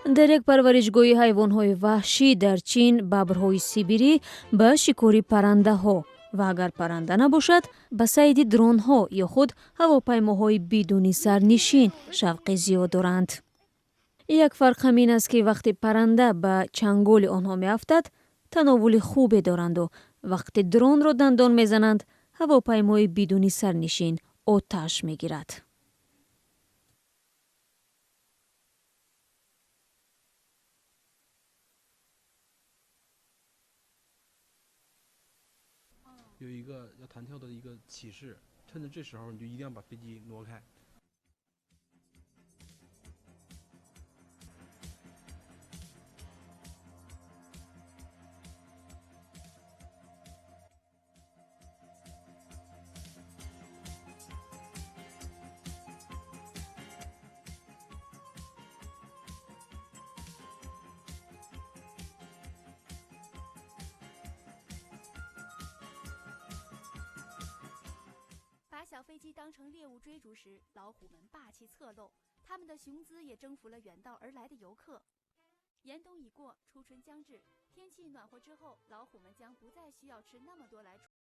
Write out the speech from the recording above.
Дар як парваришгоҳи ҳайвонҳои ваҳшӣ дар Чин бабрҳои сибирӣ ба шикори паррандаҳо ва агар парранда набошад, ба сайди дронҳо ё худ ҳавопаймоҳои бидуни сарнишин шавқи зиёд доранд. Як фарқ ҳамин аст, ки вақте парранда ба чанголи онҳо меафтад, тановули хубе доранду вақте дронро дандон мезананд, ҳавопаймои бидуни сарнишин оташ мегирад. 有一个要弹跳的一个起势，趁着这时候你就一定要把飞机挪开。把小飞机当成猎物追逐时，老虎们霸气侧漏，他们的雄姿也征服了远道而来的游客。严冬已过，初春将至，天气暖和之后，老虎们将不再需要吃那么多来。